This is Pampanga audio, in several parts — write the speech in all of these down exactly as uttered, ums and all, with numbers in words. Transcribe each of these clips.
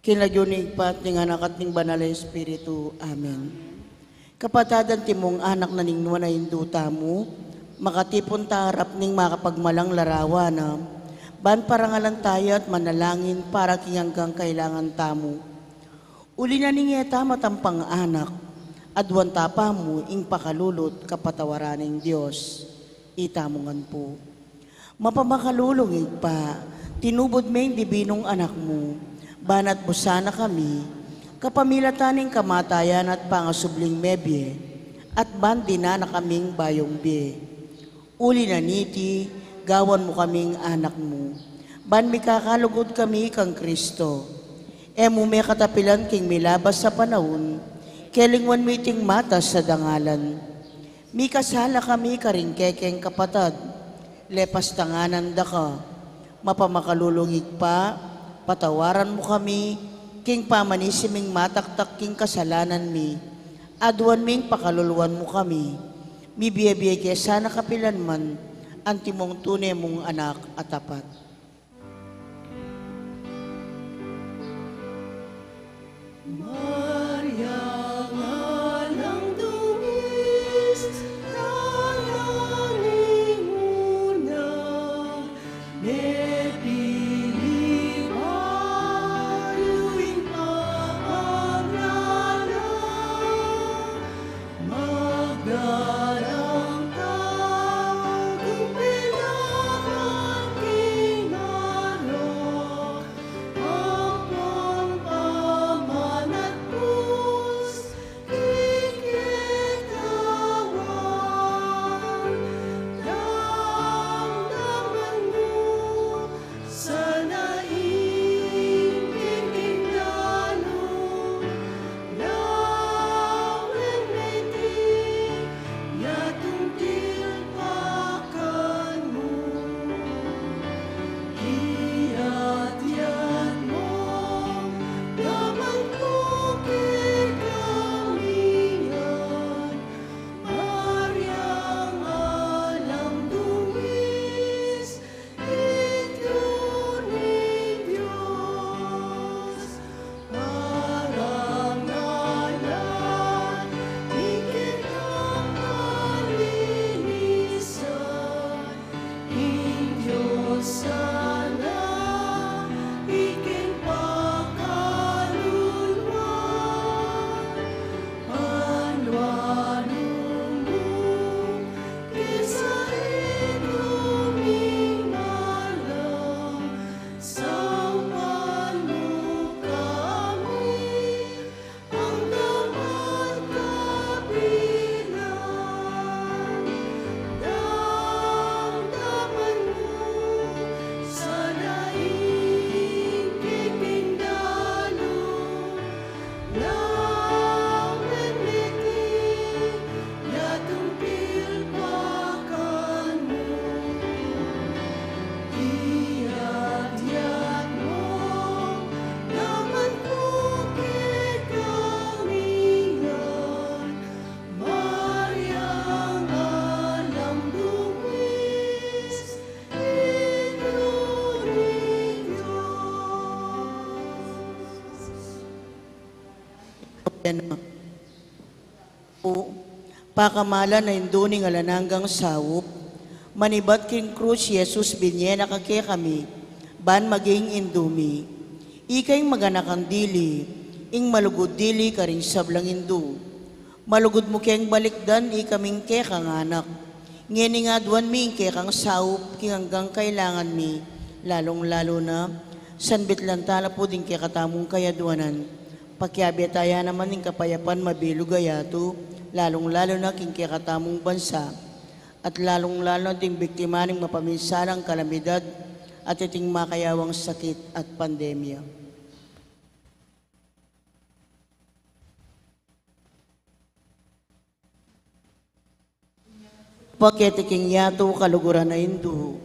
King lagyu ning Ibpa, at ning Anak, at ning Banal a Espiritu. Amen. Kapatad, antimong anak na ning nuan a Indu tamu, makatipun ta harap ning makapagmalang larawan na, ban parangalan taya at manalangin para king anggang kailangan tamu. Uli na ning e ta matampang anak, aduan ta pa mu ing pakalulu at kapatawaran ning Dios. Itamu ngan pu. Mapamakalulung Ibpa, tinubud me ing dibinung Anak mu, banat mu sana kami, kapamilatan ning kamatayan at pangasubling mebie, at ban dinan na kaming bayung bie. Uli na niti, gawan mu kaming anak mu, ban mikakalugud kami kang Kristo. E mu me katapilan king milabas a panaun, kelingwan mu iting matas a dangalan. Mikasala kami karing kekeng kapatad, lepas tanganan da ka. Mapamakalulung Ibpa, patawaran mu kami, king pamanisi ming mataktak king kasalanan mi, aduan ming pakaluluan mu kami. Mibie-bie ke sana kapilan man, antimong tune mung anak a tapat. Maria, alang dungis, talang ing unang, mepili bayu ing pamaglalang, magdalang tagumpit naman king alok, ampon pamanatpus, iketawan, damdaman mu, sana ing kekeng dalu, lawen meti, yatung tilpakan mu. Iyat-iyat mu naman pu kekami yan, Mariang alang dungis, Ibpa ning Dios, parangalan ing kekang kalinisan, ing Dios sana ing kekang pakaluluan, panlualu mu, king sarili ming malang, saupan mu kami, angga man kapilan, damdaman mu sana ing kekeng dalu, lawen meti, yatung tilpakan mu. Iyat-iyat mu naman pu kekami yan, Mariang alang dungis, Ibpa ning Dios. Pakamalan a Indu ning alang anggang saup, manibat king krus i Jesus, binie na ka kekami, ban maging Indu mi. Ika ing maganakan dili, ing malugud dili karing sablang indu. Malugud mu keng balikdan ikaming kekang anak. Ngeni ngan aduan mi ing kekang saup king anggang kailangan mi, lalung-lalu na, sanbit lang tala pu ding kekatamung kayaduanan. Pakiabe taya naman ing kapayapan mabilug a yatu, lalung-lalu na king kekatamung bansa, at lalung-lalu na ding biktima ning mapaminsalang kalamidad at iting makayawang sakit at pandemya. Pakete king yatu kaluguran a Indu,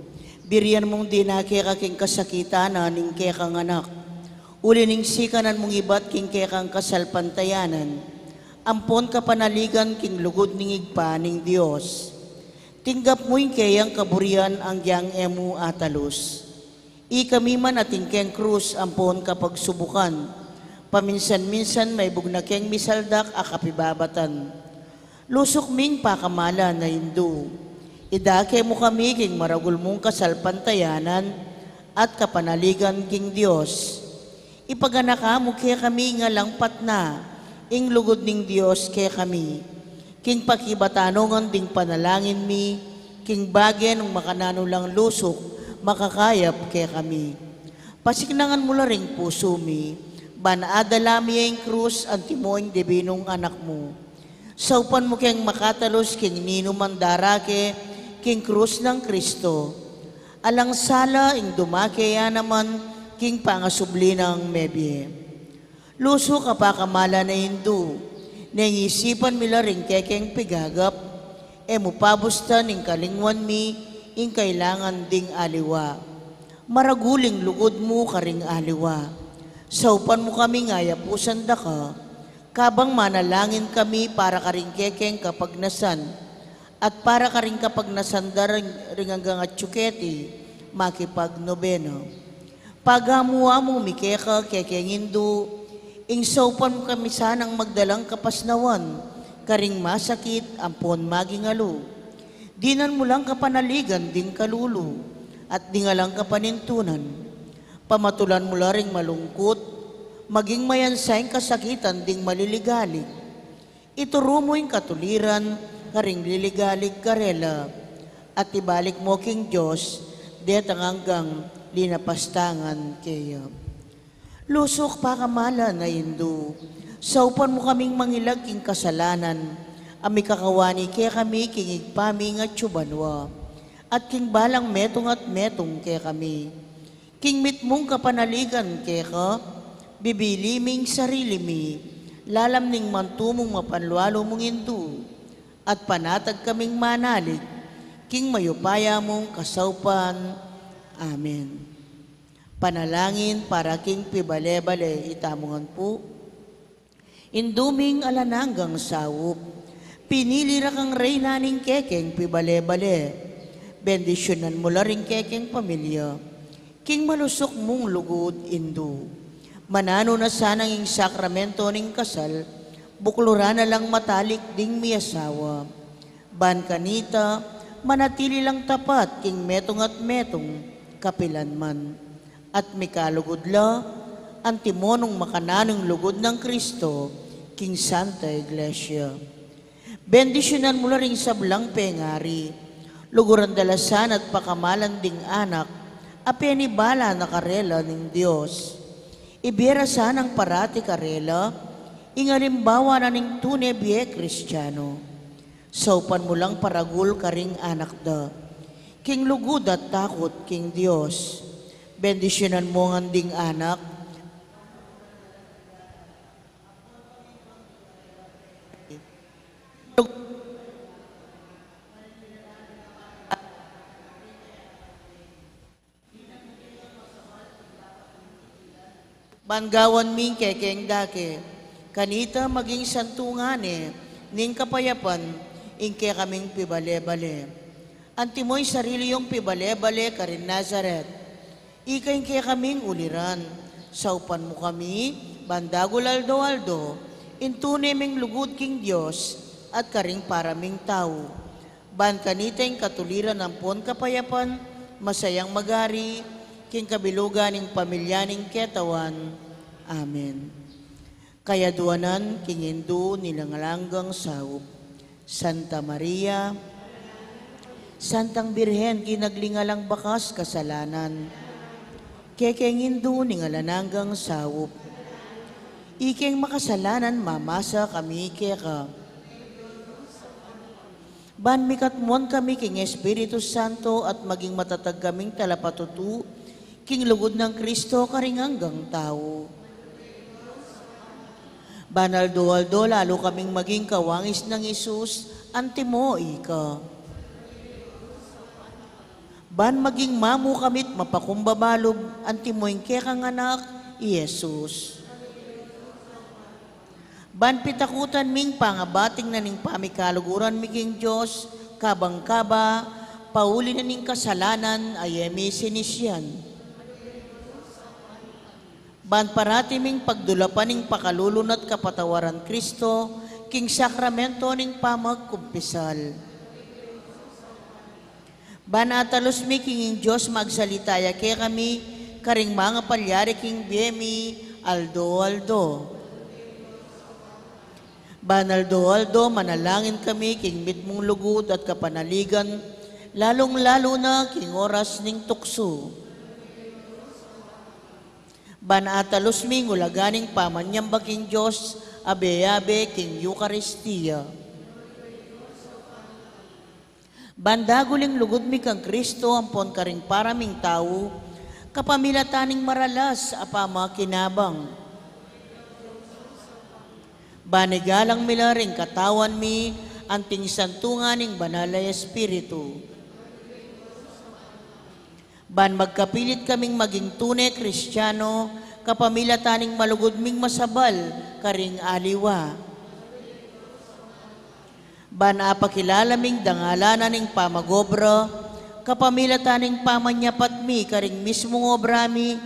birian mung dina keka king kasakitan na ning kekang anak. Uli ning sikanan mung ibat king kekang kasalpantayanan, ampon kapanaligan king lugud ning Ibpa ning Dios. Tinggap mu ing keyang kaburian anggyang e mu atalus. Ikami man atin keng krus ampon kapagsubukan, Paminsan-minsan maibug na keng misaldak a kapibabatan. Lusuk ming pakamalan a Indu, idake mu kami king maragul mung kasalpantayanan at kapanaligan king Dios. Ipaganaka mu kekami ing alang patna, ing lugud ning Dios kekami. King pakibatan ngan ding panalangin mi, king bage nung makananu lang lusuk, makakayap kekami. Pasiknangan mu la ring pusu mi, ban adala mi ing krus antimo ing dibinung Anak mu. Saupan mu keng makatalus king ninuman darake king krus nang Kristo. Alang sala ing dumake ya naman king pangasubli nang mebie. Lusuk a pakamalan a Indu, neng isipan mi la ring kekeng pigagap, e mu pabustan ing kalingwan mi ing kailangan ding aliwa. Maragul ing lugud mu karing aliwa. Saupan mu kaming ayapusan da ka, kabang manalangin kami para karing kekeng kapagnasan, at para karing kapagnasan da ring, ring anggang atyu keti, makipagnobena. Pagamu-amu mi keka, kekeng Indu, ing saupan mu kami sanang magdalang kapasnawan karing masakit ampon magingalu. Dinan mu lang kapanaligan ding kalulu at ding alang kapanintunan. Pamatulan mu la ring malungkut, maging mayansa ing kasakitan ding maliligalig. Ituru mu ing katuliran karing liligalig karela, at ibalik mu king Dios detang anggang linapastangan keya. Lusuk pakamalan a Indu, saupan mu kaming mangilag king kasalanan a mikakawani kekami king Ibpa ming atyu banua, at king balang metung at metung kekami. King mitmung kapanaligan keka, bibili ming sarili mi, lalam ning mantumung mapanlualu mung Indu, at panatag kaming manalig king mayupaya mung kasaupan. Amen. Panalangin para king pibale-bale. Itamu ngan pu. Indu ming alang anggang saup, pinili ra kang reyna ning kekeng pibale-bale. Bendisyunan mu la ring kekeng pamilya king malusuk mung lugud, Indu. Mananu na sanang ing sakramento ning kasal, bukluran na lang matalik ding miasawa. Ban kanita, manatili lang tapat king metung at metung, kapilan man. At mikalugud la, antimo nung makananu ing lugud nang Kristo king Santa Iglesia. Bendisyunan mu la ring sablang pengari, luguran da la sana at pakamalan ding anak a penibala na karela ning Dios. Ibie ra sanang parati karela ing alimbawa na ning tune bie Kristiano. Saupan mu lang paragul karing anak da king lugud at takut king Dios. Bendisyunan mu ngan ding anak. Ban gawan ming kekeng dake, kanita maging santungan ne ning kapayapan ing kekaming pibale-bale. Antimo ing sarili yung pibale-bale karin Nazaret. Ika ing kekaming uliran, saupan mu kami, ban dagul aldo-aldo, ing tune ming lugud king Dios, at karing para ming tau. Ban kanita ing katuliran ampon kapayapan, masayang magari, king kabilugan ning pamilya ning ketawan. Amen. Kayaduanan king Indu ning alang anggang saup. Santa Maria, Santang Birhen, king alang bakas kasalanan, kekeng Indu ning alang anggang saup. Ikeng makasalanan, mamasa kami keka. Ban mikatmuan kami king Espiritu Santo at maging matatag kaming talapatutu king lugud nang Kristo karing anggang tau. Ban aldo-aldo lalu kaming maging kawangis nang Jesus, antimo ika. Ban maging mamu kami't mapakumbaba lub, antimo ing kekang anak, i Jesus. Ban pitakutan ming pangabating na ning pamikaluguran mi king Dios, kabang kaba, pauli na ning kasalanan a e mi sinisian. Ban parati ming pagdulapan ing pakalulu na't kapatawaran Kristo, king sakramento ning pamagkumpisal. Ban atalus mi king ing Dios magsalita ya kekami, karing mangapalyari king bie mi, aldo-aldo. Ban aldo-aldo, manalangin kami king mitmung lugud at kapanaligan, lalung-lalu na king oras ning tuksu. Ban atalus mi ing ulaga ning pamanyamba king Dios, abe-abe king Eukaristia. Ban dagul ing lugud mi kang Kristo ampon karing para ming tau, kapamilatan ning maralas a pamakinabang. Ban igalang mi la ring katawan mi, anting santungan ning Banal a Espiritu. Ban magkapilit kaming maging tune Kristiano, kapamilatan ning malugud ming masabal karing aliwa. Ban apakilala ming dangalan na ning pamagobra, kapamilatan ning pamanyapat mi karing mismung obra mi,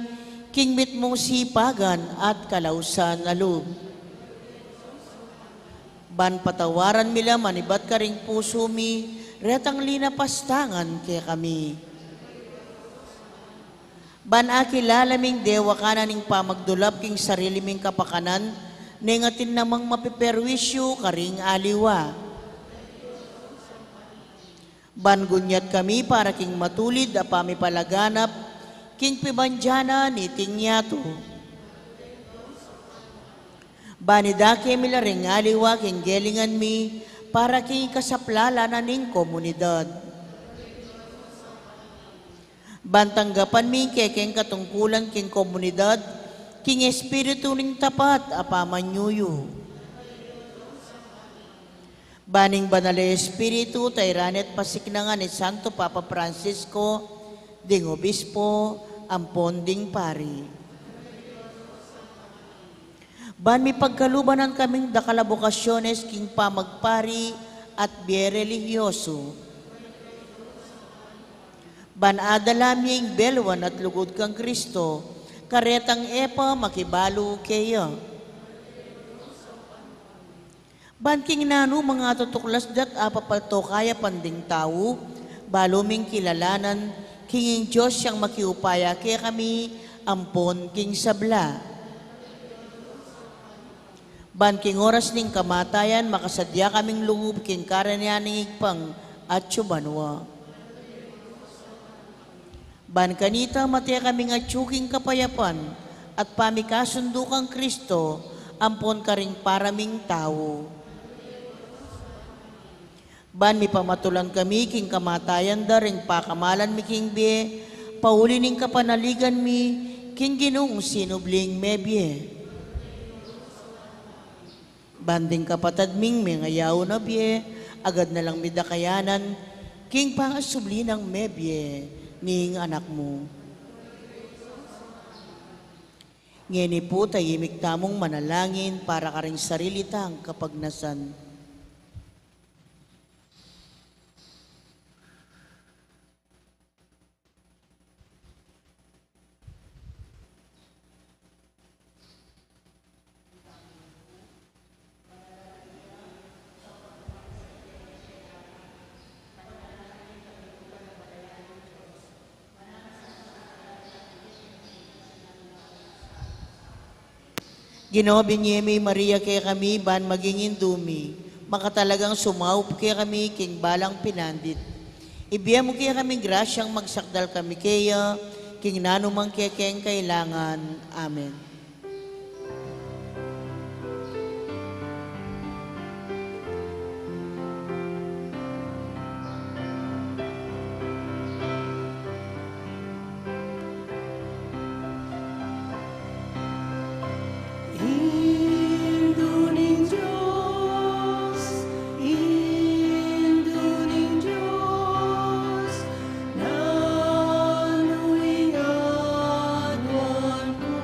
king mitmung sipagan at kalausan a lub. Ban patawaran mi la manibat karing pusu mi, retang linapastangan kekami. Ban akilala ming dewakan na ning pamagdulap king sarili ming kapakanan, neng atin namang mapiperwisyu karing aliwa. Ban gunyat kami para king matulid a pamipalaganap, king pibandian na niting yatu. Ban idake mi la ring aliwa king gelingan mi, para king ikasaplalan na ning komunidad. Ban tanggapan mi ing kekeng katungkulan king komunidad, king espiritu ning tapat a pamanyuyu. Ban ing Banal a Espiritu, tairan at pasiknangan i Santo Papa Francisco, ding obispo, ampon ding pari. Ban mipagkaluban na kaming dakal a bokasyones king pamagpari at bie relihiyosu. Ban adala mi ing beluan at lugud kang Kristo, karetang e pa makibalu keya. Ban king nanu mang atutuklas dat apapalto kayapan ding tau, balu ming kilalanan, king ing Dios yang makiupaya kekami, ampon king sabla. Ban king oras ning kamatayan, makasadya kaming lugud king karanian ning Ibpang atsu banua. Ban kanita mate kaming atsu king kapayapan at pamikasundu kang Kristo ampon karing para ming tau. Ban mipamatulan kami king kamatayan da ring pakamalan mi king bie, pauli ning kapanaligan mi king Ginung sinubling mebie. Ban ding kapatad ming mengayaun a bie, agad na lang mi da kayanan king pangasubli nang mebie ning Anak mu. Ngeni pu, tahimik tamung manalangin para karing sarili tang kapagnasan. Ginu, binye me i Maria kekami ban maging indu mi, makatalagang sumaup kekami king balang pinandit. Ibie mu kekami grasyang magsakdal kami keya king nanumang kekeng kailangan. Amen. Indu ning Dios, Indu ning Dios, nanu ing aduan ku?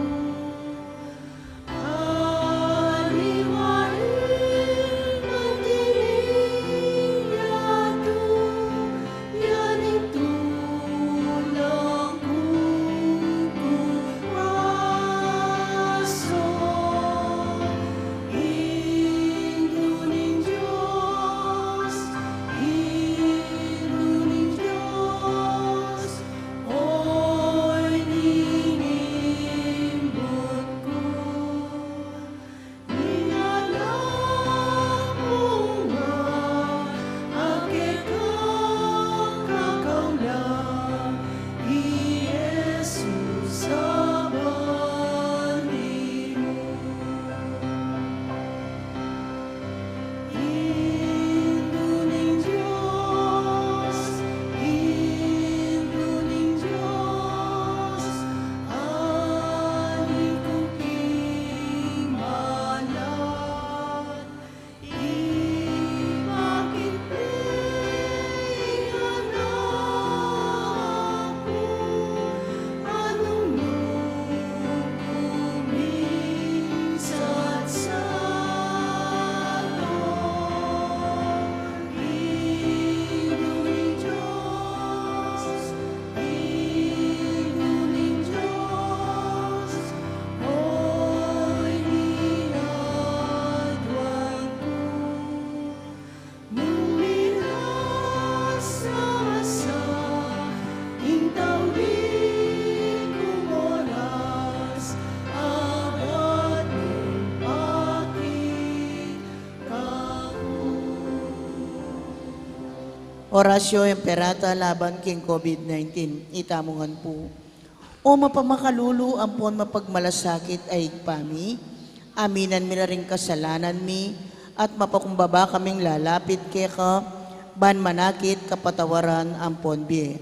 Oratio Imperata laban king COVID nineteen. Itamu ngan pu. O mapamakalulu ampon mapagmalasakit a Ibpa mi, aminan mi la ring kasalanan mi, at mapakumbaba kaming lalapit keka, ban manakit kapatawaran ampon bie.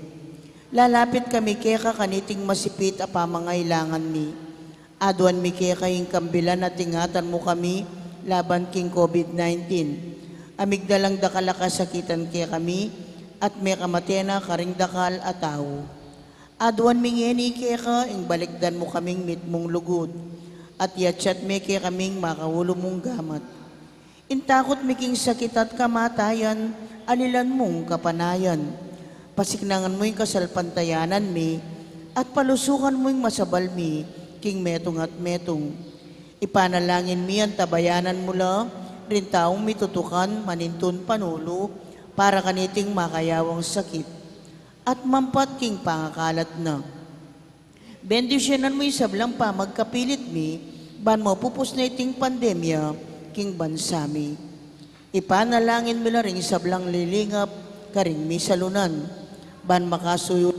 Lalapit kami keka kaniting masipit a pamangailangan mi. Aduan mi keka ing kambilan at ingatan mu kami laban king COVID nineteen. A migdalang dakal a kasakitan kekami, at mekamate na karing dakal a tau. Aduan mi ngeni keka ing balikdan mu kaming mitmung lugud, at yatyat me kekaming makaulu mung gamat. Ing takut mi king sakit at kamatayan, alilan mung kapanayan. Pasiknangan mu ing kasalpantayanan mi, at palusukan mu ing masabal mi king metung at metung. Ipanalangin mi antabayanan mu la ring taung mitutukan manintun panulu para kaniting makayawang sakit at mampat king pangakalat na. Bendisyunan mu ing sablang pamagkapilit mi, ban mapupus na iting pandemya king bansa mi. Ipanalangin mi la ring sablang lilingap karing misalunan, ban makasuyu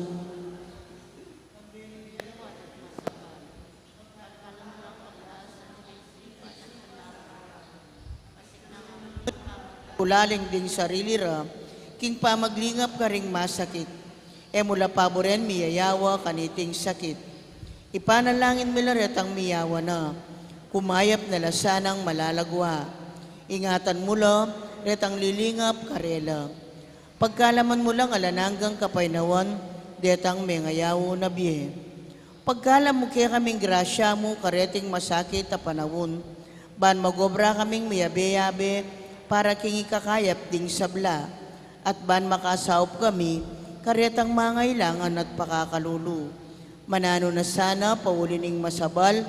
ulaling ding sarili ra king pamaglingap karing masakit. E mu la paburen miyayawa kaniting sakit. Ipanalangin mi la retang miyawa na, kumayap na la sanang malalagwa. Ingatan mu la retang lilingap karela. Pagkalaman mu lang alang anggang kapaynawan detang mengayaw na bie. Pagkalam mu kekaming grasya mu kareting masakit a panaun, ban magobra kaming miyabe-yabe para king ikakayap ding sabla, at ban makasaup kami karetang mangailangan at pakakalulu. Mananu na sana pauli ning masabal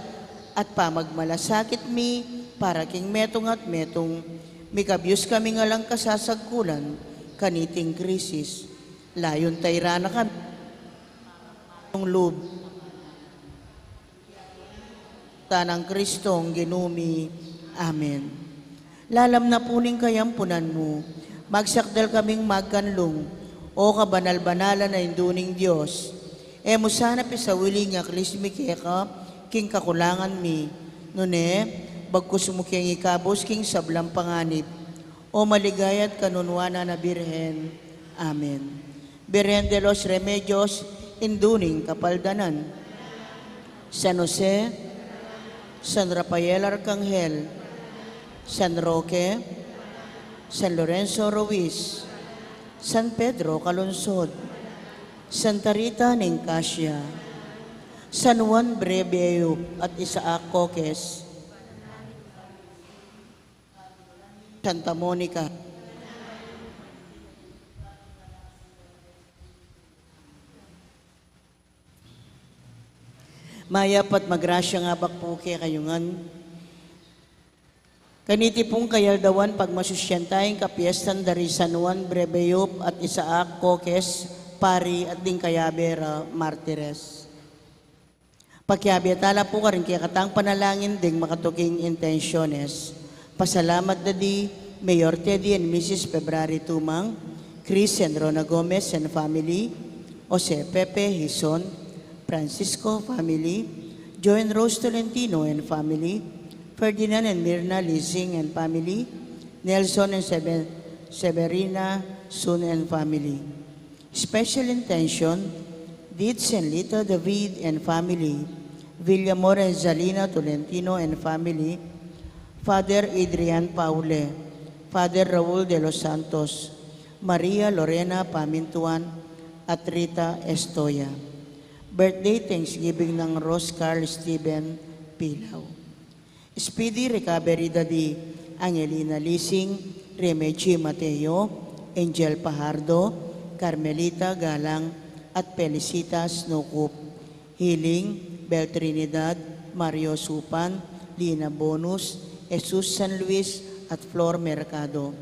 at pamagmalasakit mi para king metung at metung, mikabyus kaming alang kasasagkulan kaniting krisis. Layun tayra na kami king lub ta nang Kristong Ginu mi. Amen. Lalam na pu ning kayampunan mu, magsakdal kaming magkanlung, O kabanal-banalan a Indu ning Dios. E mu sana pisawili ing aklis mi keka king kakulangan mi, nune, bagkus mu keng ikabus king sablang panganib, O maligaya at kanunuanan a Birhen. Amen. Birhen de los Remedios, Indu ning Kapaldanan. San Jose, San Rafael Arcangel, San Roque, San Lorenzo Ruiz, San Pedro Calungsod, Santa Rita ning Cascia, San Juan Brebeuf at Isaac Coques, Santa Monica. Mayap at magrasyang abak pu kekayu ngan. Kaniti pung kayaldawan pagmasusyan taya ing kapiestan da ri San Juan Brebeuf at Isaac Coques, pari at ding kayabe ra martires. Pakiabe tala pu karing kekatang panalangin ding makatuking intensyones. Pasalamat da di Mayor Teddy and Missus February Tumang, Chris and Rona Gomez and family, Jose Pepe Hizon, Francisco family, Joe and Rose Tolentino and family, Ferdinand and Mirna Lising and family, Nelson and Sebe-, Severina Sun and family. Special intention, Dids and Lita David and family, Villamor and Zalina Tolentino and family, Father Adrian Paule, Father Raul de los Santos, Maria Lorena Pamintuan, at Rita Estoya. Birthday Thanksgiving nang Rose Carl Steven Pilaw. Speedy recovery da di Angelina Lising, Remeji Mateo, Angel Pajardo, Carmelita Galang, at Felicita Snukup. Healing, Bel Trinidad, Mario Supan, Lina Bonus, Jesus San Luis, at Flor Mercado.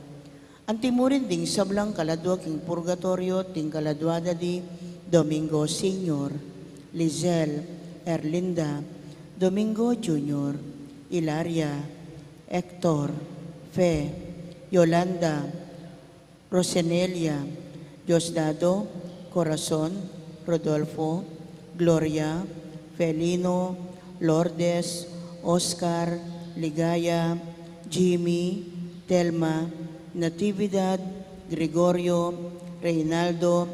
Anti mu rin ding sablang kaladua king purgatoryo, ting kaladua da di Domingo Senior, Lizelle, Erlinda, Domingo Junior, Ilaria, Hector, Fe, Yolanda, Rosenelia, Diosdado, Corazon, Rodolfo, Gloria, Felino, Lourdes, Oscar, Ligaya, Jimmy, Telma, Natividad, Gregorio, Reynaldo,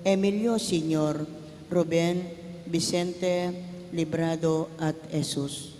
Emilio Senior, Ruben, Vicente, Librado, at Jesus.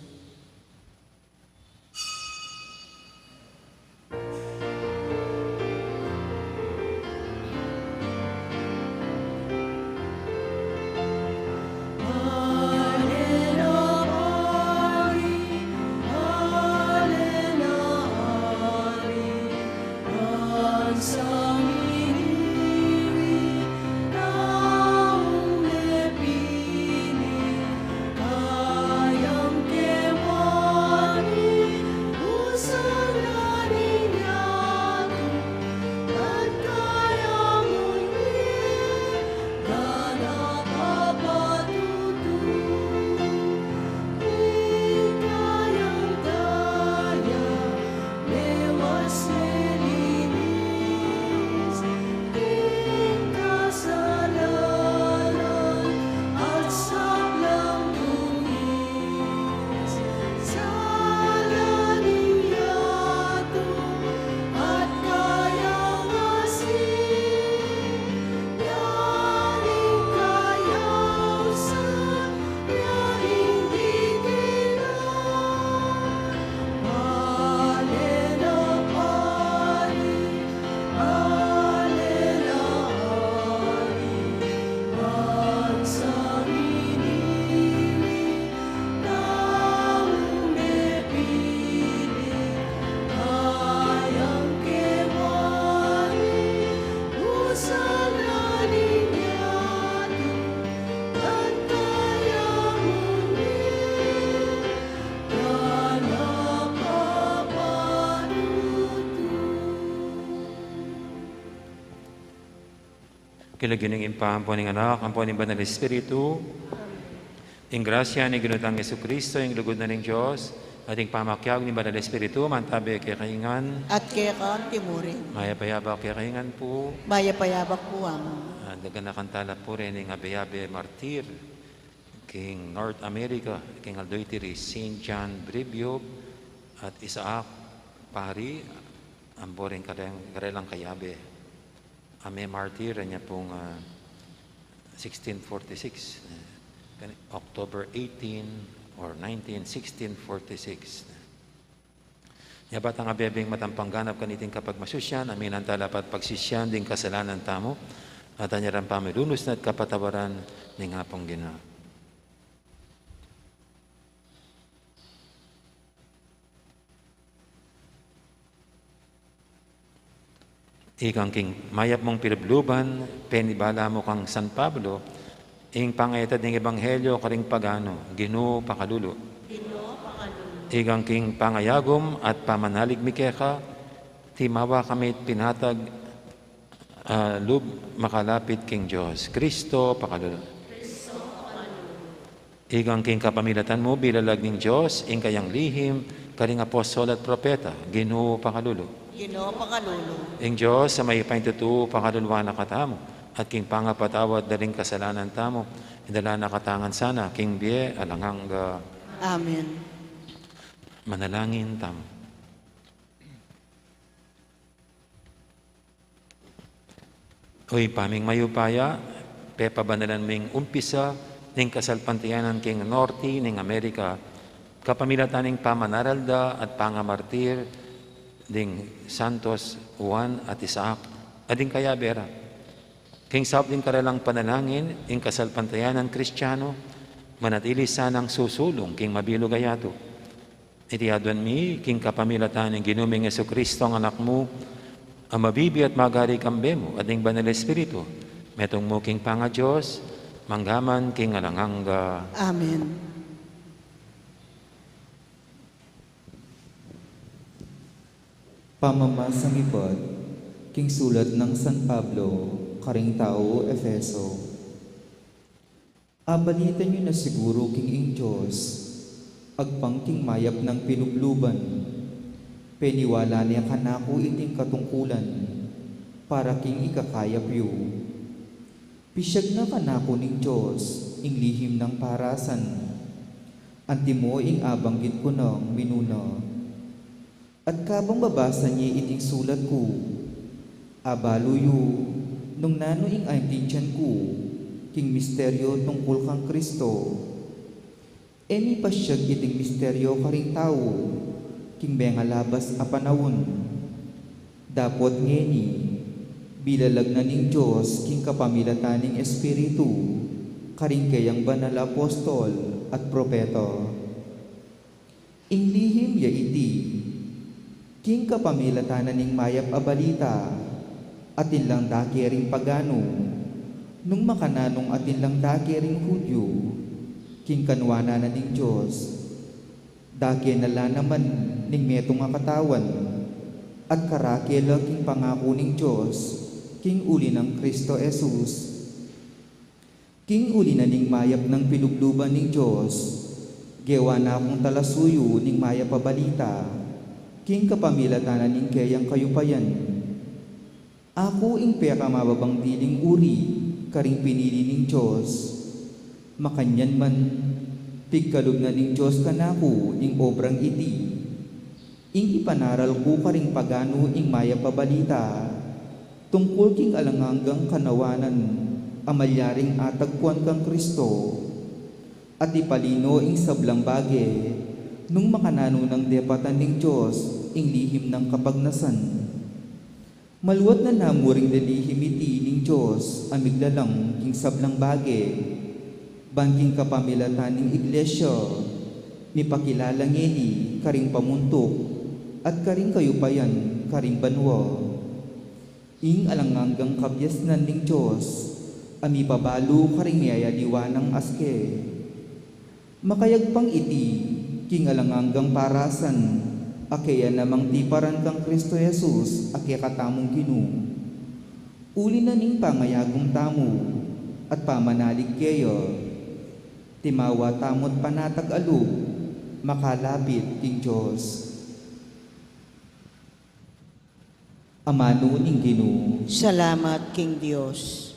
King lagyu ning Ibpa, ampo ning Anak, ampo ning Banal Espiritu. Ing grasya ning Ginu tang Jesucristo, ing lugud na ning Dios, at ing pamakiabe ning Banal Espiritu, mantabe kekayu ngan. At keka mu rin. Mayap a yabak kekayu ngan pu. Mayap a yabak pu, Among. Ah, daganakan tala pu rin ing abe-abe martir king North America, king aldo iti ri Saint John Brebeuf at Isaac Pari, ampo ring kareng-, karelang kayabe. A mie martir, anya pung, ah, sixteen forty-six, eh, kan-, October eighteen or nineteen, sixteen forty-six. Nya ba tang abebing matampang ganap kaniting kapagmasusyan, aminan tala pat pagsisian ding kasalanan tamu, at anya rang pamilunus na at kapatawaran ning Apung Ginu. Ikang king mayap mung pilubluban, penibala mu kang San Pablo, ing pangayatad ning ebanghelyo karing pagano, Ginu pakalulu. Ginu pakalulu. Ikang king pangayagum at pamanalig mi keka, timawa kami pinatag, ah, lub makalapit king Dios. Kristo pakalulu. Ikang king kapamilatan mu, bilalag ning Dios ing kayang lihim karing apostol at propeta, Ginu pakalulu. Ginu pakalulu. Ing Dios a mayupaya king tutu, pakaluluan na katamu, at king pangapatawad da ring kasalanan tamu, idala na katamu ngan sana king bie alang angga. Amen. Manalangin tamu. O Ibpa ming mayupaya, pepabanalan mu ing umpisa ning kasalpantayanan king norte ning Amerika, kapamilatan ning pamanaral da at pangamartir ding Santos Juan at Isaac, at ding kayabe ra. King sabyan ding karelang panalangin, ing kasalpantayanan Kristiano, manatili sanang susulung king mabilug a yatu. Iti aduan mi king kapamilatan ning Ginu ming Jesucristo, ing Anak mu, a mabibie at magari kambe mu at ning Banal Espiritu, metung mu king pangaDios, mangga man king alang angga. Amen. Pamamasang ibat king sulat nang San Pablo karing tau Efeso. Abalitan yu na siguru king ing Dios agpang king mayap nang pilubluban. Peniwala ne kanaku iting katungkulan para king ikakayap yu. Pisyag na kanaku ning Dios ing lihim nang parasan, antimo ing abanggit ku nang minuna. At kabang babasa ye iting sulat ku, abalu yu nung nanu ing aintindian ku king misteryo tungkul kang Kristo. E mi pasyag iting misteryo karing tau king mengalabas a panaun. Dapot ngeni, bilalag na ning Dios king kapamilatan ning Espiritu karing keyang banal a apostol at propeta. Ing lihim ya iti, king kapamilatan na ning mayap a balita, atin lang dake ring paganu, nung makananung atin lang dake ring Hudyu, king kanuanan na ning Dios. Dake na la naman ning metung a katawan, at karake la king pangaku ning Dios, king uli nang Kristo Jesus. King uli na ning mayap nang pilubluban ning Dios, gewa na kung talasuyu ning mayap a balita, king kapamilatan na ning keyang kayupayan. Aku ing pekamababang diling uri karing pinili ning Dios. Makanyan man, pigkalub na ning Dios kanaku ing obrang iti. Ing ipanaral ku karing paganu ing mayap a balita tungkul king alang anggang kanawanan a malyaring atagpuan kang Kristo, at ipalino ing sablang bage nung makananu nang depatan ning Dios ing lihim nang kapagnasan. Maluat na namu ring lilihim iti ning Dios a miglalang king sablang bage, ban king kapamilatan ning Iglesia, mipakilala ngeni karing pamuntuk at karing kayupayan karing banua. Ing alang anggang kabiasnan ning Dios a mipabalu karing miyayaliwa nang aske. Makayagpang iti king alang anggang parasan a keya namang tiparan kang Kristo Jesus a kekatamung Ginu. Uli na ning pangayagum tamu at pamanalig keya, timawa tamu't panatag a lub makalapit king Dios. Amanu ning Ginu. Salamat king Dios.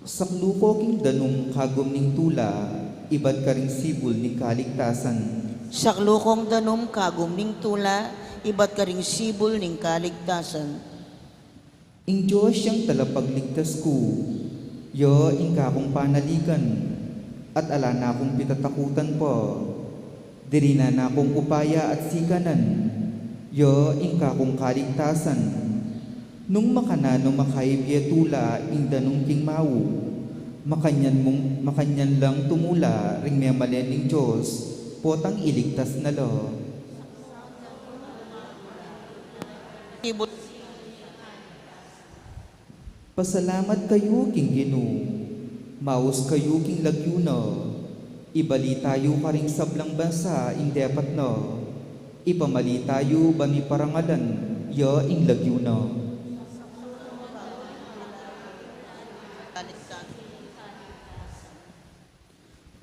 Saklu ko king danum kagum ning tula, ibat karing sibul ning kaligtasan. Saklu kong danum kagum ning tula, ibat karing sibul ning kaligtasan. Ing Dios yang talapagligtas ku, ya ing kakung panaligan, at ala na kung pitatakutan pa. Dirinan na kung upaya at sikanan, ya ing kakung kaligtasan. Nung makananu makaibie tula ing danum king mau, makanyan mung, makanyan lang tumula ring memalen ning Dios, potang iligtas na la. Pasalamat kayu king Ginu, maus kayu king lagyu na, ibalita yu karing sablang bansa ing depat na, ipamalita yu ban miparangalan ya ing lagyu na.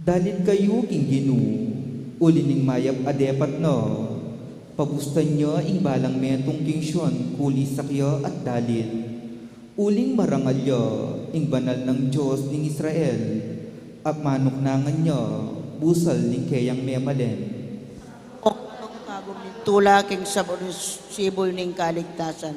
Dalit kayu king Ginu, uli ning mayap a depat na, pabustan ya ing balang metung king Sion kuli sakya at dalit. Uling marangal ya ing Banal nang Dios ning Israel, at manuknangan ya busal ning keyang memalen. Kagum ning tula king sablang sibul ning kaligtasan.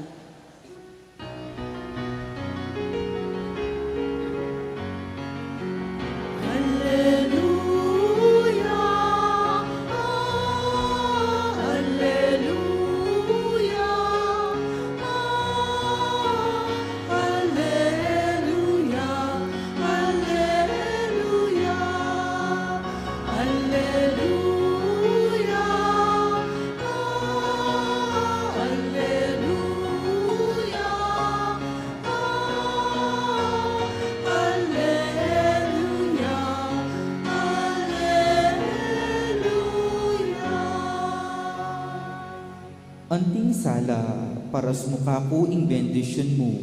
Anting sala, paras mu kaku ing bendisyun mu,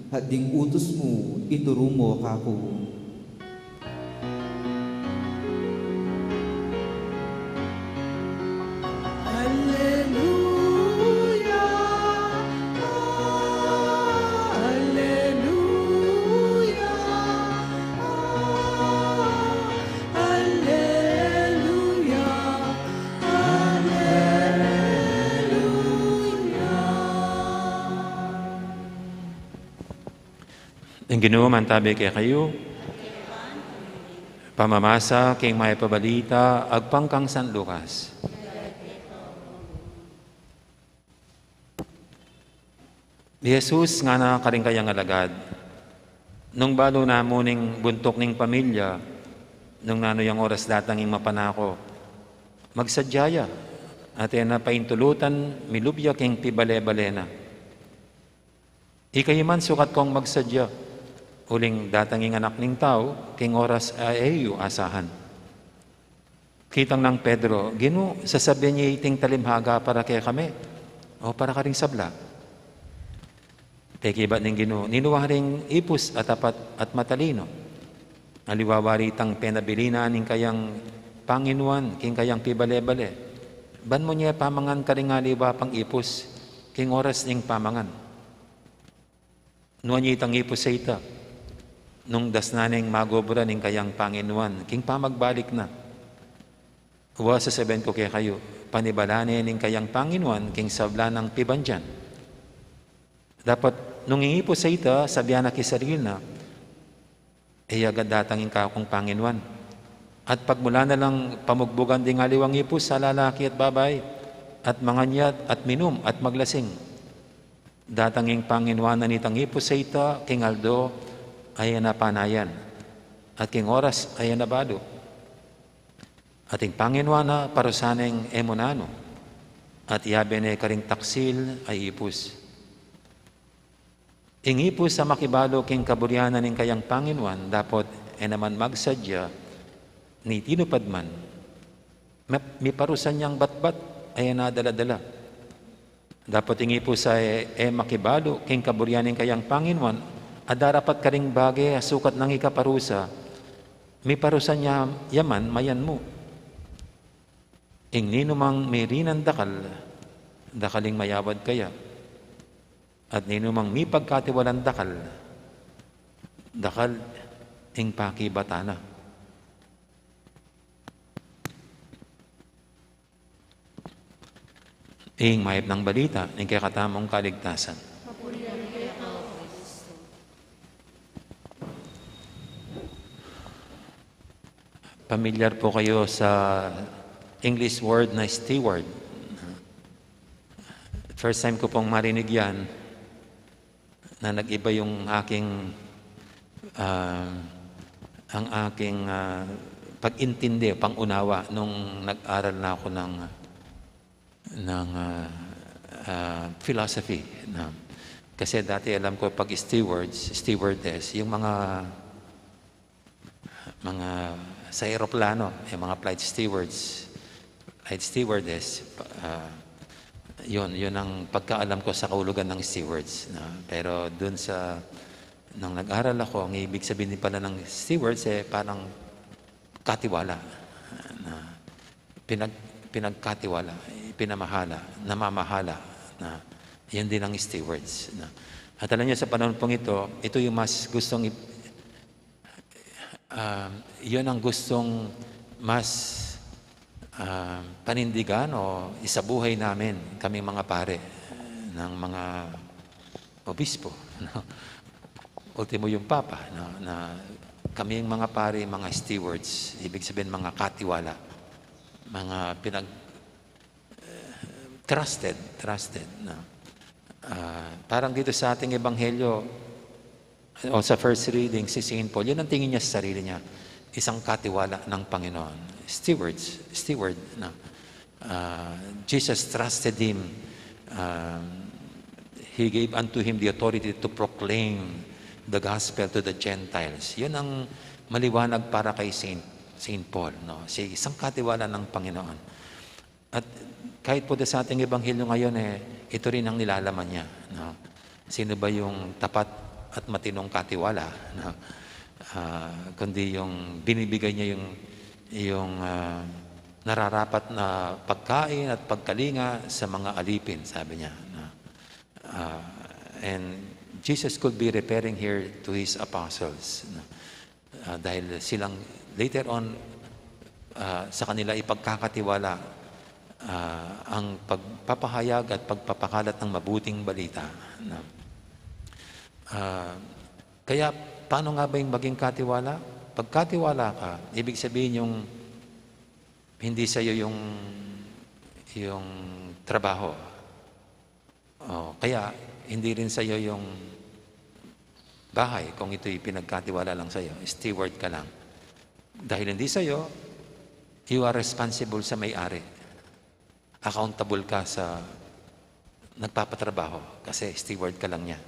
at ding utus mu, ituru mu kaku. Alleluia, alleluia, Ing Ginu mantabi kekayu. Pamamasa king Mayap a Balita agpang kang San Lucas. I Jesus ngana karing kayang alagad, "Nung balu na mu ning buntuk ning pamilya, nung nanu yang oras datang ing mapanako, magsadya ya, at e na paintulutan milub ya king pibale-bale na. Ikayu man sukat kong magsadya, uling datang ing Anak ning Tau king oras a e yu asahan." Kitang nang Pedro, "Ginu, sasabyan ye iting talimhaga para kekami, o para karing sabla?" Pekibat ning Ginu, "Ninu waring ipus a tapat at matalino? Aliwa wari itang penabilinan ning kayang panginuan king kayang pibale-bale. Ban mu ne pamangan karing aliwa pang ipus king oras ning pamangan. Nuan ye itang ipus a ita, nung dasnan neng magobra ning kayang panginuan king pamagbalik na. Wa, sasabyan ku kekayu, panibalan ne ning kayang panginuan king sabla nang pibandian. Dapot nung ing ipus a ita, sabyan na king sarili na, 'E agad datang ing kakung panginuan.' At pagmula na lang pamugbugan ding aliwang ipus a lalaki at babai, at mangan ya at minum at maglasing. Datang ing panginuan na nitang ipus a ita king aldo a e na panayan, at king oras a e na balu. At ing panginuan na parusan neng e mu nanu, at yabe ne karing taksil a ipus. Ing ipus a makibalu king kaburian na ning kayang panginuan, dapot e naman magsadya, ni tinupad man, mi-, miparusan yang batbat a e na dala-dala. Dapot ing ipus a e, e makibalu king kaburian ning kayang panginuan, a darapat karing bage a sukat nang ikaparusa, miparusan ya, ya man mayanmu. Ing ninumang mirinan dakal, dakal ing mayawad kaya. At ninumang mipagkatiwalan dakal, dakal ing pakibatan na." Ing mayap nang balita ning kekatamung kaligtasan. Pamilyar po kayo sa English word na steward. First time ko pong marinig yan, na nag-iba yung aking, ah, ang aking, ah, pag-intindi, pang-unawa nung nag-aral na ako ng, ng, ah, ah, philosophy, no? Kasi dati alam ko pag stewards, stewardess, yung mga mga sa eroplano, yung mga flight stewards, flight stewardess, pa-, ah, yun, yun ang pagkaalam ko sa kahulugan ng stewards, no? Pero dun sa, nung nag-aral ako, ang ibig sabihin din pala ng stewards, eh, parang katiwala, na pinag-, pinagkatiwala, pinamahala, namamahala, na yun din ang stewards, no? At alam niyo, sa panahon pong ito, ito yung mas gustong ip-, Ah, yun ang gustong mas, ah, panindigan o isabuhay namin, kaming mga pare ng mga obispo, no? Ultimo yung Papa, no? Na kaming mga pare, mga stewards, ibig sabihin mga katiwala, mga pinag-, trusted, trusted, no? Ah, parang dito sa ating ebanghelyo, o sa first reading, si Saint Paul, yun ang tingin niya sa sarili niya, isang katiwala ng Panginoon. Stewards, steward, no? Ah, Jesus trusted him. Um, he gave unto him the authority to proclaim the gospel to the Gentiles. Yun ang maliwanag para kay Saint, Saint Paul, no? Si isang katiwala ng Panginoon. At kahit po sa ating ebanghelyo ngayon, eh, ito rin ang nilalaman niya, no? Sino ba yung tapat at matinong katiwala, no? Ah, kundi yung binibigay niya yung, yung, ah, nararapat na pagkain at pagkalinga sa mga alipin, sabi niya, no? Ah, and Jesus could be referring here to his apostles, no? Ah, dahil silang later on, ah, sa kanila ipagkakatiwala, ah, ang pagpapahayag at pagpapakalat ng mabuting balita, no? Ah, Kaya, paano nga ba yung maging katiwala? Pag katiwala ka, ibig sabihin yung hindi sa'yo yung, yung trabaho. O, kaya, hindi rin sa'yo yung bahay kung ito'y pinagkatiwala lang sa'yo. Steward ka lang. Dahil hindi sa'yo, you are responsible sa may-ari. Accountable ka sa nagpapatrabaho kasi steward ka lang niya.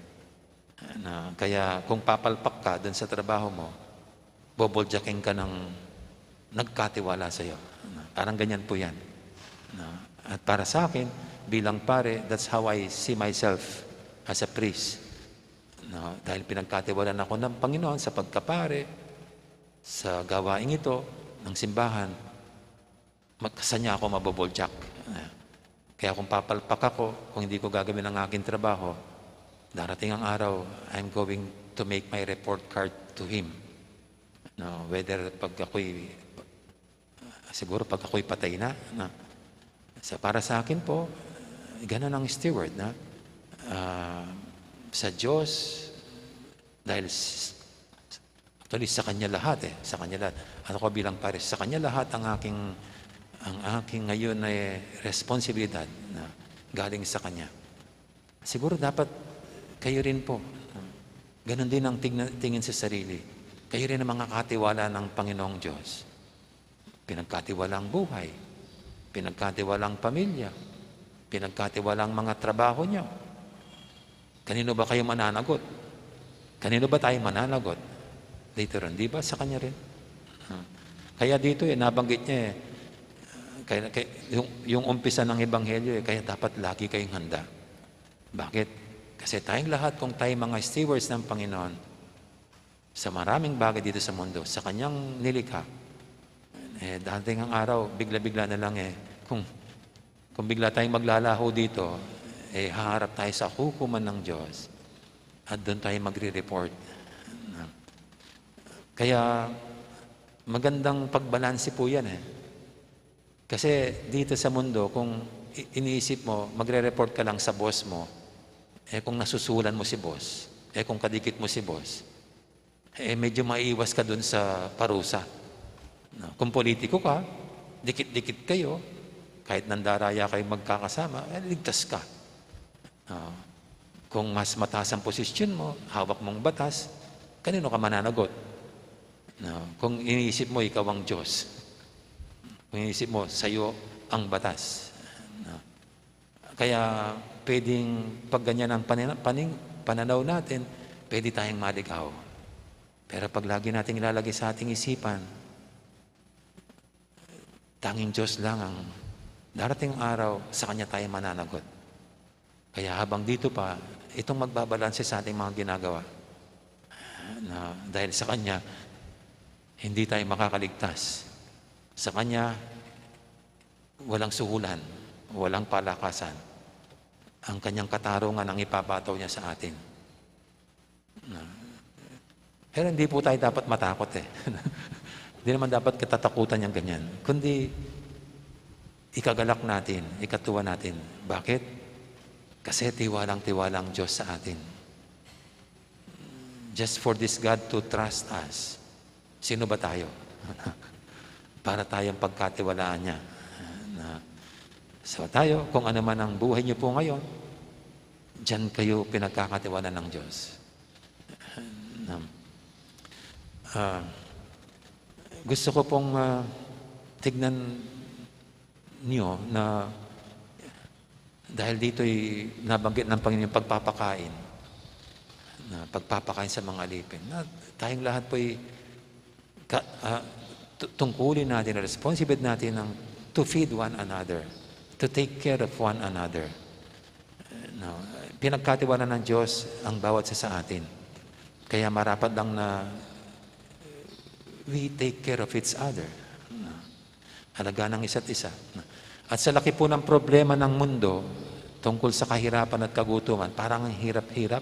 Na, kaya kung papalpak ka dun sa trabaho mo, boboljakin ka ng nagkatiwala sa'yo. Na, parang ganyan po yan. Na, at para sa akin, bilang pare, that's how I see myself as a priest. No, dahil pinagkatiwalaan ako ng Panginoon sa pagkapare, sa gawaing ito ng simbahan, magkasanya ako maboboljak. Kaya kung papalpak ako, kung hindi ko gagawin ang aking trabaho, darating ang araw, I'm going to make my report card to him. No, whether pag ako'y, siguro pag ako'y patay na, na. So, para sa akin po, ganun ang steward na, ah, sa Diyos, dahil s-, actually, sa Kanya lahat eh, sa Kanya lahat. At ako bilang pare, sa Kanya lahat ang aking, ang aking ngayon ay responsibilidad na galing sa Kanya. Siguro dapat kayo rin po, ganun din ang tignan, tingin sa sarili. Kayo rin ang mga katiwala ng Panginoong Diyos. Pinagkatiwalang buhay, pinagkatiwalang pamilya, pinagkatiwalang mga trabaho nyo. Kanino ba kayo mananagot? Kanino ba tayo mananagot? Later on, di ba? Sa Kanya rin. Ah. Kaya dito eh, nabanggit niya eh, kaya, kaya, yung, yung umpisa ng Ebanghelyo eh, kaya dapat lagi kayong handa. Bakit? Kasi tayong lahat, kung tayo mga stewards ng Panginoon, sa maraming bagay dito sa mundo, sa Kanyang nilikha, eh, darating ang araw, bigla-bigla na lang eh. Kung, kung bigla tayong maglalaho dito, eh, haharap tayo sa hukuman ng Diyos. At doon tayo magre-report. Kaya, magandang pagbalanse po yan eh. Kasi dito sa mundo, kung i-, iniisip mo, magre-report ka lang sa boss mo, eh kung nasusulan mo si boss, eh kung kadikit mo si boss, eh medyo maiwas ka dun sa parusa. No? Kung politiko ka, dikit-dikit kayo, kahit nandaraya kayo magkakasama, eh, ligtas ka. No? Kung mas mataas ang posisyon mo, hawak mong batas, kanino ka mananagot? No? Kung iniisip mo, ikaw ang Diyos. Kung iniisip mo, sa'yo ang batas. No? Kaya pwedeng pag ganyan ang panina-, paning-, pananaw natin, pwede tayong maligaw. Pero pag lagi nating ilalagay sa ating isipan, tanging Diyos lang ang darating araw, sa Kanya tayo mananagot. Kaya habang dito pa, itong magbabalanse sa ating mga ginagawa, na dahil sa Kanya, hindi tayo makakaligtas. Sa Kanya, walang suhulan, walang palakasan. Ang Kanyang katarungan ang ipapataw Niya sa atin. Na, pero hindi po tayo dapat matakot eh. Hindi naman dapat katatakutan yung ganyan. Kundi, ikagalak natin, ikatuwa natin. Bakit? Kasi tiwalang-tiwala ang Diyos sa atin. Just for this God to trust us, sino ba tayo? Para tayong pagkatiwalaan Niya. Na, so tayo, kung ano man ang buhay niyo po ngayon, diyan kayo pinagkakatiwalaan ng Diyos. Na, ah, gusto ko pong, ah, tignan niyo na dahil dito'y nabanggit ng Panginoon yung pagpapakain, na pagpapakain sa mga alipin. Na tayong lahat po'y ka-, ah, tu-, tungkulin natin, responsibilidad natin ng to feed one another, to take care of one another. No? Pinagkatiwala ng Diyos ang bawat isa sa atin. Kaya marapat lang na we take care of each other. No? Alaga ng isa't isa. No? At sa laki po ng problema ng mundo tungkol sa kahirapan at kagutuman, parang ang hirap-hirap.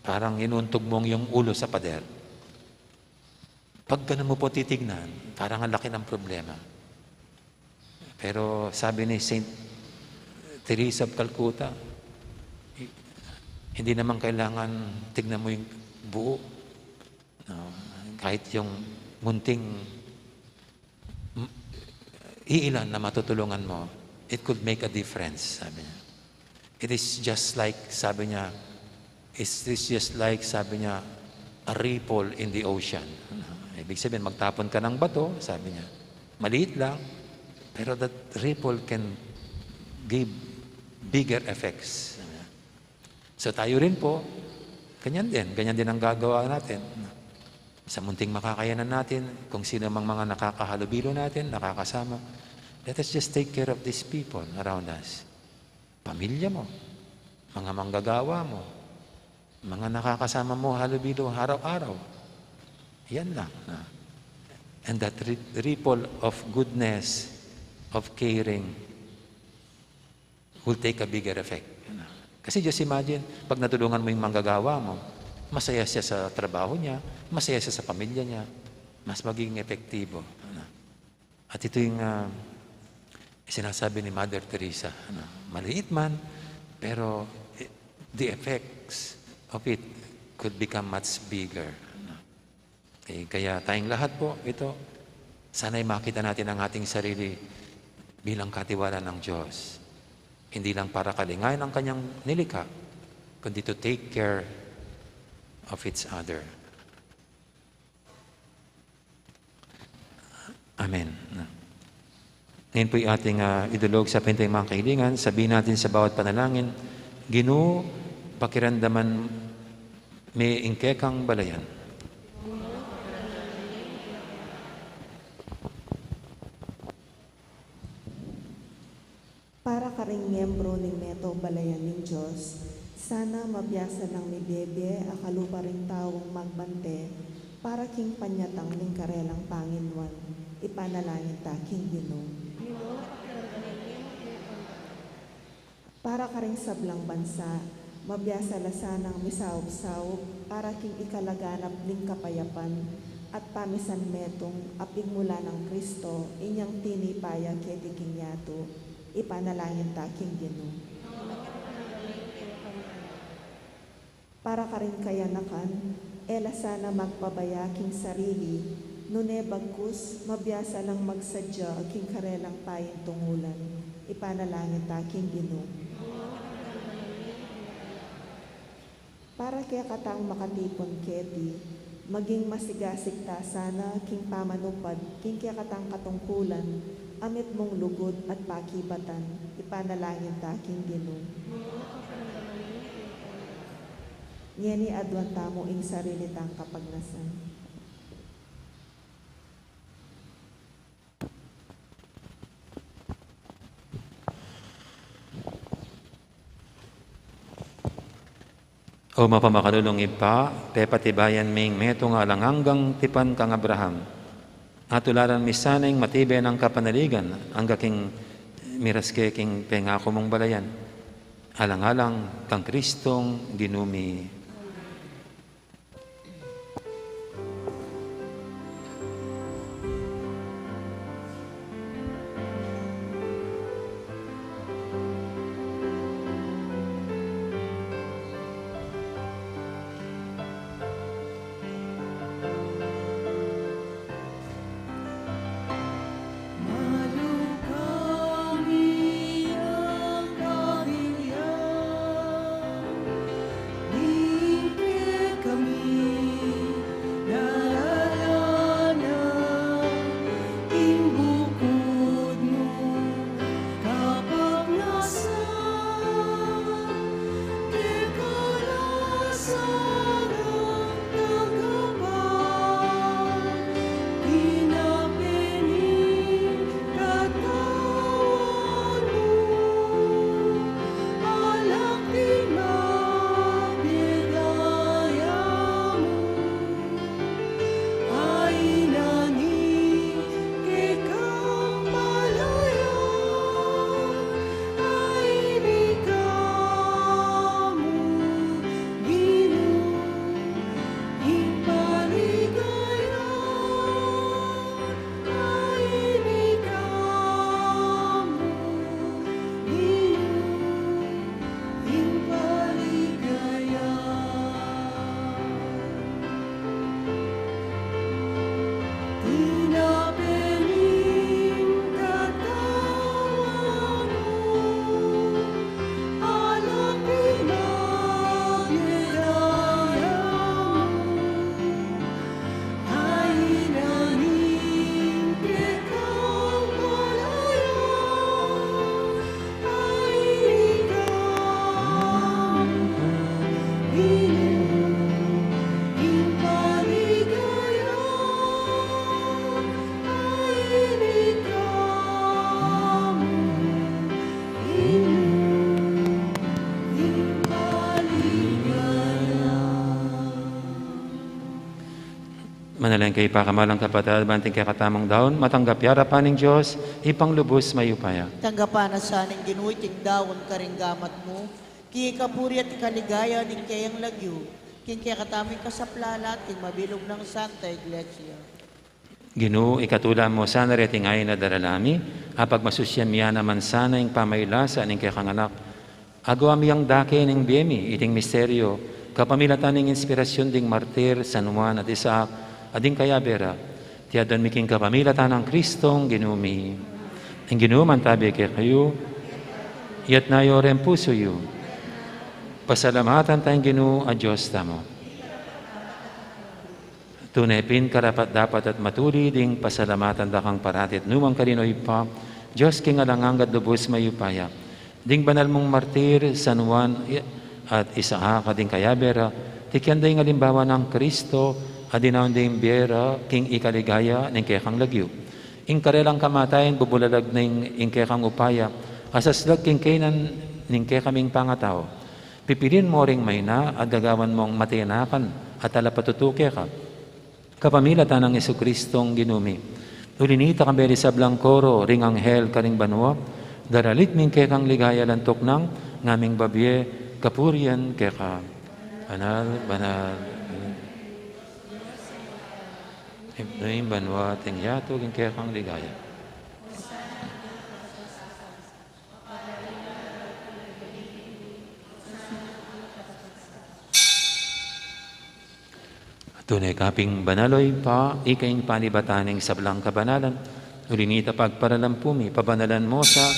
Parang inuuntog mong yung ulo sa pader. Pag ganun mo po titignan, parang ang laki ng problema. Pero sabi ni Saint Teresa of Calcutta, "Hindi naman kailangan tignan mo yung buo. No? Kahit yung munting m-, iilan na matutulungan mo, it could make a difference, sabi niya. It is just like, sabi niya, it's, it's just like, sabi niya, a ripple in the ocean. Ibig sabihin, magtapon ka ng bato, sabi niya. Maliit lang, pero that ripple can give bigger effects. Sabi niya. So tayo rin po, ganyan din. Ganyan din ang gagawa natin. Sa munting makakayanan natin, kung sino mang mga nakakahalubilo natin, nakakasama, let us just take care of these people around us. Pamilya mo, mga manggagawa mo, mga nakakasama mo halubilo araw-araw. Yan lang. Ah. And that ri-, ripple of goodness, of caring, will take a bigger effect. Kasi just imagine, pag natulungan mo yung manggagawa mo, masaya siya sa trabaho niya, masaya siya sa pamilya niya, mas magiging epektibo. At ito yung, ah, sinasabi ni Mother Teresa, ano, maliit man, pero, eh, the effects of it could become much bigger. Ano. Eh, kaya tayong lahat po, ito, sana'y makita natin ang ating sarili bilang katiwala ng Diyos. Hindi lang para kalingayan ang kanyang nilikha, kundi to take care of each other. Amen. Ngayon po'y ating, ah, idulog sa pintay mga kahilingan. Sabihin natin sa bawat panalangin, "Ginu, pakiramdaman me ing kekang balayan." Para karing miyembro ning metung balayan ning Dios, sana mabiasa lang mibie-bie a kalupa ring taung magbante para king panyatang ning karelang panginuan. Ipanalangin ta king Ginu. Para karing sablang bansa, mabiasa la sanang misaup-saup para king ikalaganap ning kapayapan at pamisanmetung a pigmula nang Kristo inyang tinipa ya keti king yatu. Ipanalangin ta king Ginu. Para karing kayanakan, e la sana magpabaya king sarili, nune bagkus mabiasa lang magsadya king karelang paintungulan. Ipanalangin ta king Ginu. Para kekatang makatipun keti, maging masigasig ta sana king pamanupad king kekatang katungkulan a mitmung lugud at pakibatan. Ipanalangin ta king Ginu. Ngeni aduan tamu ing sarili tang kapagnasan. O mapamakalulung Ibpa, pepatibayan ming metung a alang anggang tipan kang Abraham. At tularan mi sana ing matibe nang kapanaligan, angga king miras ke king pengaku mung balayan. Alang-alang kang Kristong Ginu mi. Len kay pakamalan, kapatad, ban iting kekatamung daun matanggap ya arapan ning Dios, Ibpang lubus mayupaya. Tanggapan na sa ning Ginu iting daun karing gamat mu, king ikapuri at ikaligaya ning keyang lagyu, king kekatamung kasaplalan at king mabilug nang Santa Iglesia. Ginu, ikatula mu sana reting ain a daralan mi, apagmasusyan mi ya naman sana ing pamaylasa ning kekang Anak. Agawa mi yang dake ning bie mi iting misteryu, kapamilatan ning inspirasyun ding martir San Juan at Isaac, at ding kayabe ra. Iti adwan mi king kapamilatan nang Kristong Ginu mi. Ing Ginu mantabi kekayu. Iyatas yu ring pusu yu. Pasalamatan taya ing Ginu a Dios tamu. Tune pin karapat-dapat at matulid ing pasalamatan da kang parati at nu man karin, o Ibpa, Dios king alang angga at lubus mayupaya. Ding banal mung martir San Juan at Isaac at ding kayabe ra, tikian da ing alimbawa nang Kristo a dinaun da ing bie ra king ikaligaya ning kekang lagyu. Ing karelang kamatayan bubulalag na ing, ing kekang upaya a saslag king kaynan ning kekaming pangatau. Pipilian mu ring maina at gagawan mung matinakan at talapatutu keka, kapamilatan nang Jesucristong Ginu mi. Uli nita, kambe ring sablang koro ring anghel karing banua, daralit mi ing kekang ligaya, lantuk nang ngaming babie kapurian keka. Banal, banal, banal. Ing banua at ing yatu king kekang ligaya. Tune ka pin banal, o Ibpa, ika ing panibatan ning sablang kabanalan. Uli nita, pagparalampu mi, pabanalan mu sa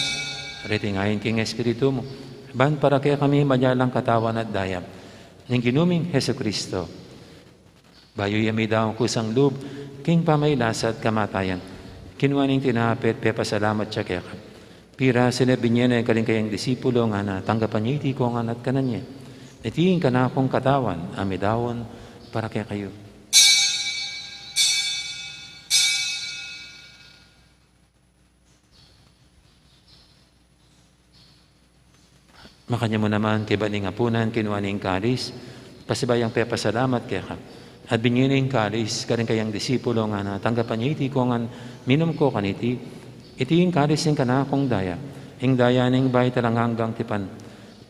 reting ain king Espiritu mu, ban para kekami maging katawan at daya ning Ginu ming Jesucristo. Bayu ya midaun kusang lub king pamaylasa at kamatayan, kinua ne ing tinape at pepasalamat ya keka. Pirasu ne, binie ne karing kayang disipulo, ngana, tanggapan ye iti kongan at kanan ye. Iti ing kanakung katawan a midaun para kekayu. Makanyan mu naman, kaybat ning apunan, kinua ne ing kalis, pasibayu yang pepasalamat keka, at binie ne ing kalis karing kayang disipulo, ngana, tanggapan ye iti kongan, minum ko kaniti. Iti ing kalis ning kanakung daya, ing daya ning bayu at alang anggang tipan,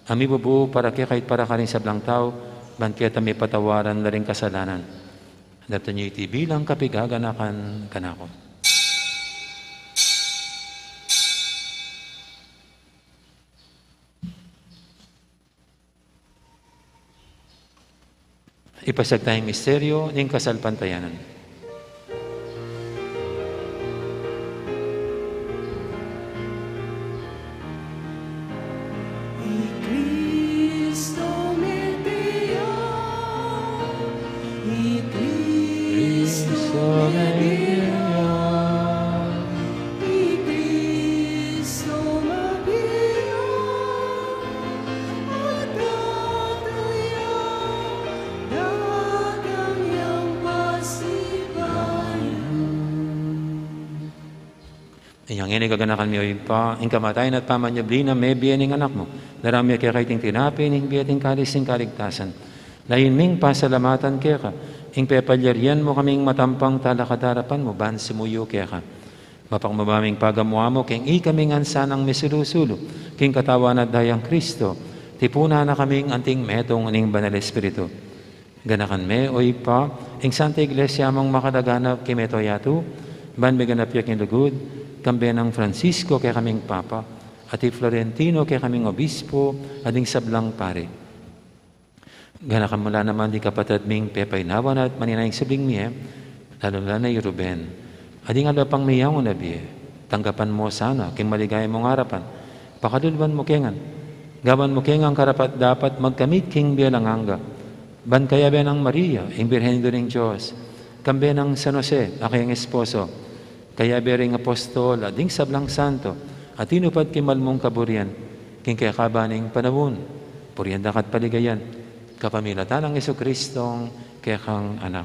a mibubu para keka at para karing sablang tau, ban keta mipatawaran la ring kasalanan. Daptan ye iti bilang kapigaganakan kanaku. Ipasiag taya ing misteryu ning kasalpantayanan. I Kristo mete ya, i Kristo mete ya, i Kristo mete ya, at datang ya, datang yang pasibayu. Inya ngeni gaganakan mi, o Ibpa, ing kamatayan at pamanyubli nang mebie ning Anak mu. Daraun mi keka iting tinape ning bie at ing kalis ning kaligtasan. Layun ming pasalamatan keka ing pepalyarian mu kaming matampang talakad arapan mu ban sumuyu keka. Mapakmabayu ming pagamu-amu king ikaming ansanang misulu-sulu king katawan at dayang Kristo, tipunan na kaming anting metung ning Banal Espiritu. Ganakan me, o Ibpa, ing Santa Iglesia mung makalaganap king mabilug a yatu, ban miganap ya king lugud, kambe nang Francisco kekaming Papa, at i Florentino kekaming Obispo, at ding sablang pari. Ganakan mu la naman ding kapatad ming pepaynawan at maninayang subling mie, lalu na i Ruben, at ding aliwa pang meyaun a bie. Tanggapan mu sana king maligaya mung arapan. Pakaluluan mu kami ngan. Gawan mu kami ngan karapat-dapat magkamit king bie alang angga. Ban kayabe nang Maria, ing Birhen Indu ning Dios, kambe nang San Jose, a kayang esposo, kayabe ring apostol, at ding sablang santo, a tinupad king mal mung kaburian, king kekaban ning panaun, purian da ka at paligayan, kapamilatan nang Jesucristong kekang Anak.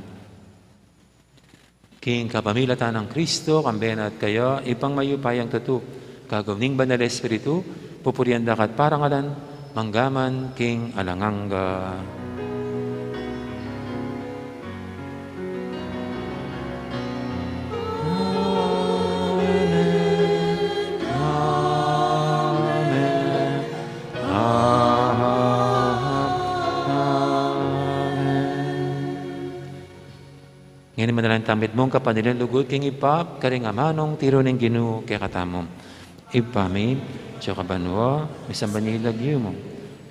King kapamilatan nang Kristo, kambe na at kaya, Ibpang mayupayang tutu, kagum ning Banal Espiritu, pupurian da ka at parangalan, mangga man king alang angga. Manalangin tamu mitmung kapadilan lugud king Ibpa, karing amanung tiru ning Ginu kekatamu. Ibpa mi, atsu ka banua, misamban ya ing lagyu mu.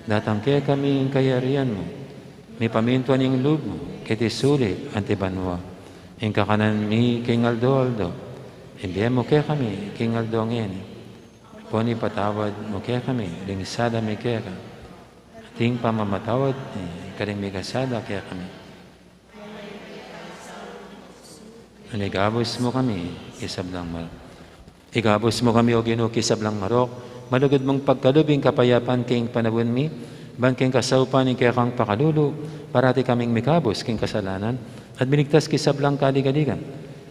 Datang kekami ing kayarian mu. Mipamintuan ing lub mu, keti sulip anti banua. Ing kakanan mi king aldo-aldo. Ibie mu kekami king aldo ngeni. Ampon ipatawad mu kekami ding sala mi keka, anti ing pamamatawad mi karing mikasala kekami. Nune ikabus mu kami king sablang marok. Ikabus mu kami, O Ginu, king sablang marok. Malugud mung pagkalub ing kapayapan king panaun mi, ban king kasaupan ning kekang pakalulu, parati kaming mikabus king kasalanan, at miligtas king sablang kaligaligan.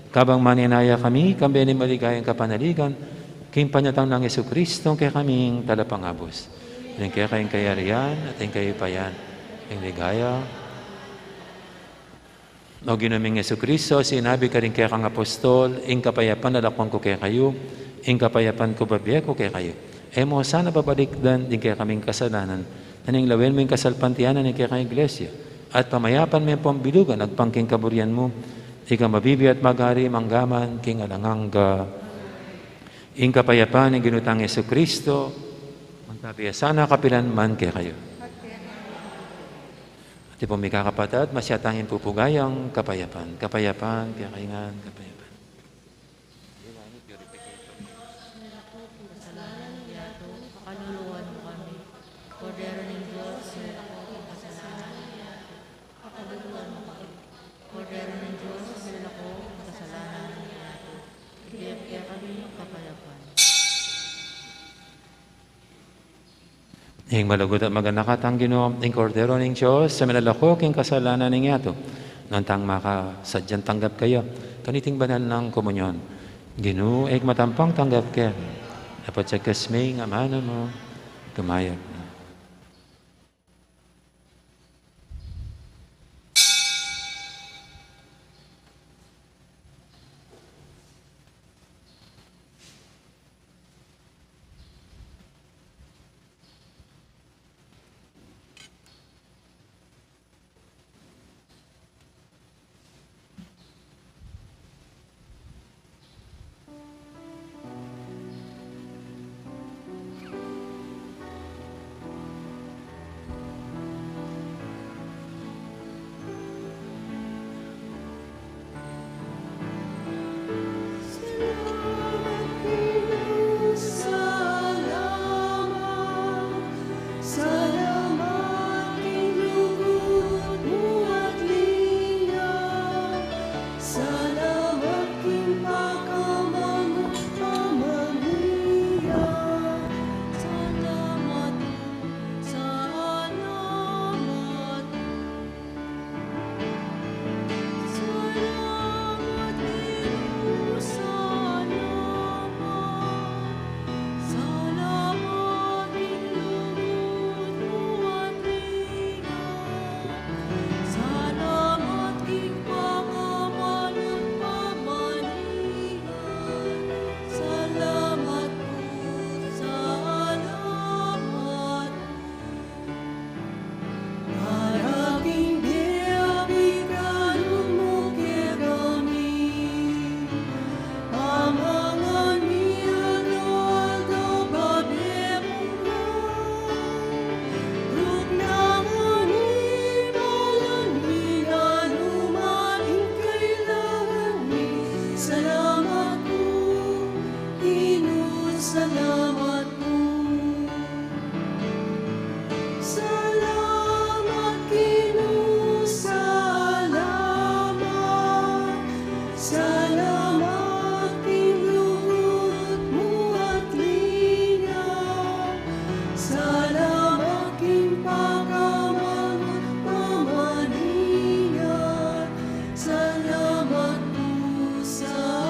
Kabang manenaya kami, kambe ning maligayang kapanaligan, king panyatang nang Jesucristo, ing kekaming Talapangabus. Uling keka ing kayarian, at ing kayupayan, ing ligaya. O Ginu ming Jesucristo, sinabi karing kekang apostol, ing kapayapan lalakwan ku kekayu, ing kapayapan ku bibie ku kekayu. E mu sana babalikdan ding kekaming kasalanan, nune lawen mu ing kasalpantayanan ning kekang Iglesia, at pamayapan me ampon bilugan agpang king kaburian mu, ika a mabibie at magari mangga man king alang angga. Ing kapayapan ning Ginu tang Jesucristo, mantabi ya sana kapilan man kekayu. At pu, mikakapatad, masyatang ing pupugayang kapayapan. Kapayapan, kekayu ngan, kapayapan. Kasalanan ning yatu, pakaluluan mu kami. Kordero ning Dios, milako king kasalanan ning yatu. Pakaluluan mu kami. Kordero ning Dios, milako king kasalanan ning yatu. Ibie mu kekami ing kapayapan. Ing malugud at maganaka tang Ginu, ing Kordero ning Dios, a milalako king kasalanan ning yatu. Nuan tang makasadyang tanggap kaya kaniting banal nang komunyon. Ginu, e ku matampang tanggap ke, dapot sagkas me ing amanu mu, kumayap na. Salamat, salamat king lugud mu at linaw. Salamat king pakamanut pamaniya. Salamat, salamat. Salamat, Ginu, salamat. Salamat king lugud mu at linaw. Salamat king pakamanut pamaniya. Salamat pu, salamat pu. Para king bie a bikalung mu kekami, pamangan mi aldo-aldo, babie mu ngan. Ruknan mu ing balang mi, nanu man ing kailangan mi. Salamat pu, Ginu, salamat pu. Salamat, Ginu, salamat. Salamat king lugud mu at linaw. Salamat king pakamanut pamaniya. Salamat pu, salamat.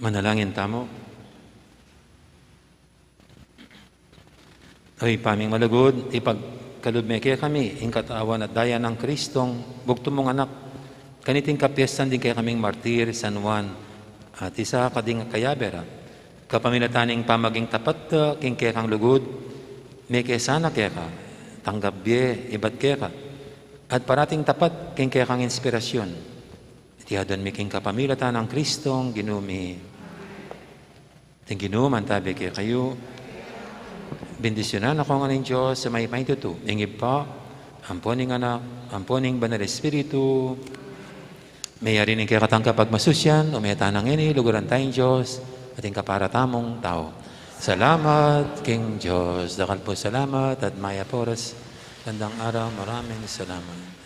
Manalangin tamu. O Ibpa ming malugud, ipagkalub me kekami ing katawan at daya nang Kristong bugtung mung Anak, kaniting kapiestan ding kekaming martir, San Juan, at Isaac, a ding kayabe ra. Kapamilatan ning pamaging tapat da king kekang lugud, meke sana keka, tanggap bie ibat keka, at parating tapat king kekang inspirasyon. Iti adwan mi king kapamilatan nang Kristong Ginu mi. Ing Ginu mantabi kekayu. Bendisyunan na kayu ngan ning Dios a mayupaya tutu, ing Ibpa, ampo ning Anak, ampo ning Banal Espiritu. Meyari ning kekatang kapagmasusian, ume tana ngeni, luguran taya ing Dios, at ing kapara tamung tau. Salamat king Dios. Dakal pung salamat at mayap a oras. Gandang araw, maraming salamat.